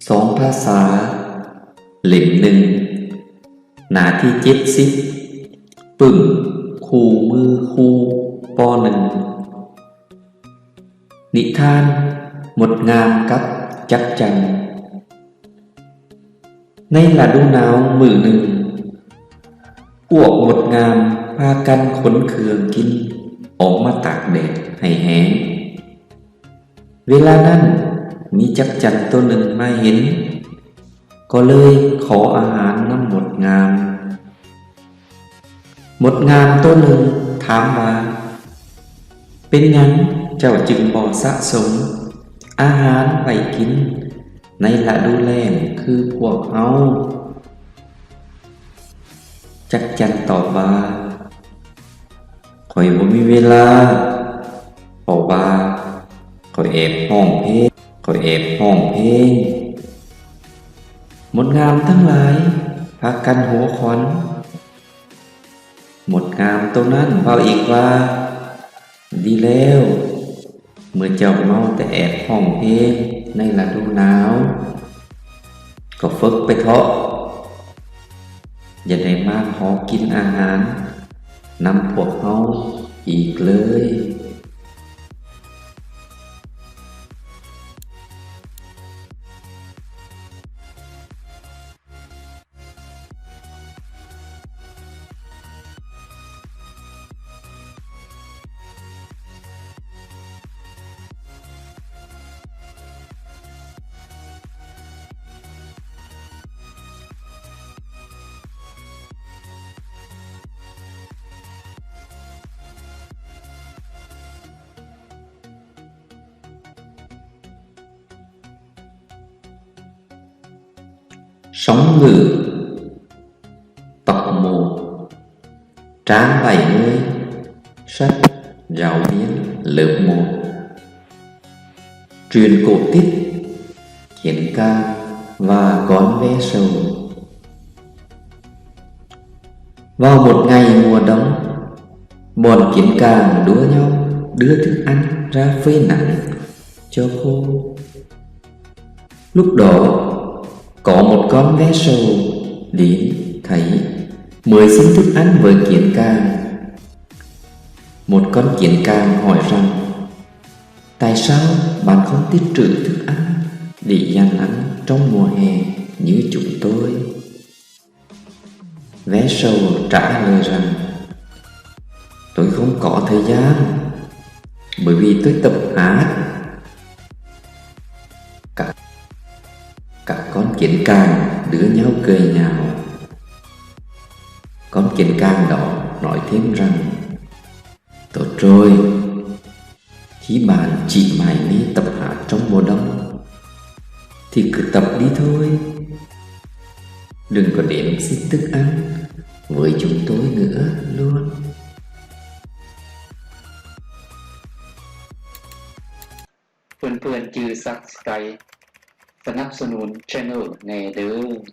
ສອງພາສາ ເຫຼັ້ມໜຶ່ງ ໜ້າທີເຈັດສິບ ປຶ້ມຄູ່ມືຄູ ປໍໜຶ່ງ. ນິທານ ມົດງາມກັບຈັກຈັ່ນ. ໃນລະດູໜາວມື້ໜຶ່ງ, ພວກມົດງາມພາກັນຂົນເຄື່ອງກິນອອກມາຕາກແດດໃຫ້ແຫ້ງ. ເວລານັ້ນ ມີຈັກຈັ່ນໂຕໜຶ່ງມາເຫັນ, ກໍເລີຍຂໍອາຫານນຳມົດງາມ. ມົດງາມໂຕໜຶ່ງຖາມວ່າ, ເປັນຫຍັງເຈົ້າຈຶ່ງບໍ່ສະສົມອາຫານໄວ້ກິນໃນລະດູແລ້ງຄືພວກເຮົາ? ຈັກຈັ່ນຕອບວ່າ, ຂ້ອຍບໍ່ມີເວລາ, ເພາະວ່າຂ້ອຍແອບຮ້ອງເພງ, ຂ້ອຍແອບຮ້ອງເພງ. ມົດງາມທັງຫຼາຍພາກັນຫົວຂວັນ. ມົດງາມໂຕນັ້ນເວົ້າອີກວ່າ, ດີແລ້ວ, ເມື່ອເຈົ້າເມົາແຕ່ແອບຮ້ອງເພງໃນລະດູໜາວ, ກໍຝຶກໄປເຖາະ, ຢ່າໄດ້ມາຂໍກິນອາຫານນຳພວກເຮົາອີກເລີຍ. Sống ngự tộc một, tráng bảy mươi, sắt rào miếng lớp một. Truyền cổ tích Kiển Cang và Cón Vé Sầu. Vào một ngày mùa đông, bọn Kiển Cang đua nhau đưa thức ăn ra phơi nắng cho khô. Lúc đó, có một con ve sầu đến thấy, mới xin thức ăn với Kiển Cang. Một con Kiển Cang hỏi rằng, tại sao bạn không tích trữ thức ăn để dành ăn trong mùa hè như chúng tôi? Ve sầu trả lời rằng, tôi không có thời gian, bởi vì tôi tập hát. Cả, cả con Kiển Cang đứa nhau cười nhạo. Con Kiển Cang đó nói thêm rằng, tốt rồi, khi bạn chỉ mải mê tập hát trong mùa đông, thì cứ tập đi thôi. Đừng có đến xin thức ăn với chúng tôi nữa luôn. ເພື່ອນໆຈື່ Subscribe ສະໜັບສະໜູນ Channel ແດ່ເດີ້.